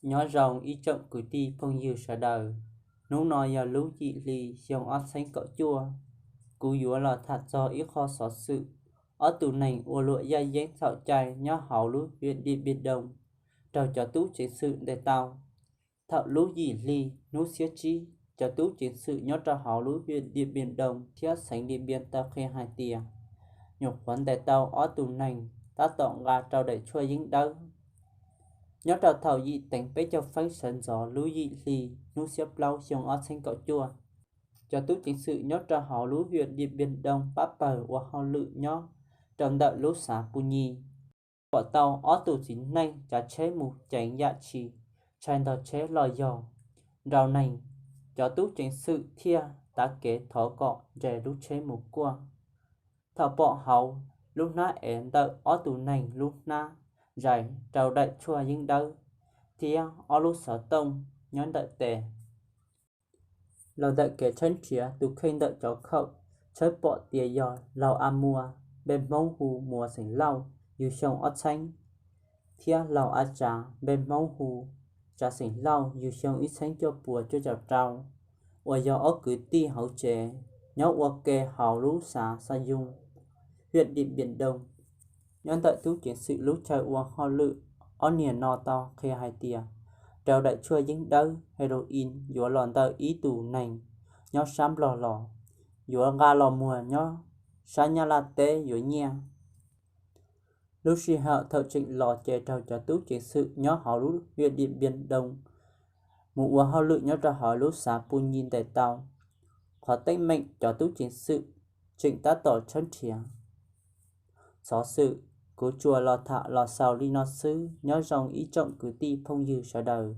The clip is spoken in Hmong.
Nyob zoo ib tsoom kwv tij phooj ywg sawv daws, hnub no yog lub yim hli xyoo ob txheeb kaum cuaj. Kuv yuav los tham txog ib qho xov xwm ob tug neeg ua luam yaj yeeb txhaum cai nyob hauv lub hiam Diam Npiam Doo raug cov tub ceev xwm ntes tau. Thaum lub yim hli hnub xiab tsib, cov tub ceev xwm nyob rau hauv lub hiam Diam Npiam Doo thiab xeev Diam Npiam tau qhia hais tias nyuam qhuav ntes tau ob tug neeg tab tom nqa rau daim tshuaj yeeb dawb. Nyob rau thaum yim teev peb caug feeb sawv ntxov lub yim hli hnub xiab plaub xyoo ob txheeb kaum cuaj, cov tub ceev xwm nyob rau hauv lub hiam Diam Npiam Doo pab pawg ua hauj lwm nyob rau ntawm lub xav Pu Nyi, pom tau ob tug txiv neej tsav tsheb mus ceev yam tshis, tshais ntog tsheb los yog nraus neeg. Cov tub ceev xwm thiaj tav kev thov kom nres lub tsheb mus kuaj. Thaum pom hauv lub hnab ev ntawm ob tug neeg lub hnab zais rau daim tshuaj yeeb dawb thiab ob lub xov tooj nyob ntawm tes. Los ntawm kev tshawb nrhiav tus kheej ntawm cov khaum, tshawb pom tias yog Laug A Muas, npe Hmoob hu Muas xeem Lauj, yug xyoo ob txheeb, thiab Laug A Tsav, npe Hmoob hu Tsav xeem Lauj, yug xyoo ib txheeb cuaj puas cuaj caum rau, uas yog ob kwv tij hauv tsev nyob ua ke hauv lub xav Xa Yoo, hiam Diam Npiam Doo. Nyob ntawm tub ceev xwm lub chaw ua hauj lwm, ob niag no tau qhia hais tias rau daim tshuaj yeeb dawb heroin yuav los ntawm ib tug neeg nyob sab Nplog los, yuav nqa los muag nyob sab Nyab Laj teb yuav nyiaj. Lub sij hawm thaum tseem los ces raug cov tub ceev xwm nyob hauv lub hiam Diam Npiam Doo mus ua hauj lwm nyob rau hauv lub xav Pu Nyi ntes tau. Qhov teeb meem cov tub ceev xwm tseem tab tom tshawb nrhiav. Xov xwm kuv tsuas los tham los xaus li no xwb, nyob zoo ib tsoom kwv tij phooj ywg sawv daws.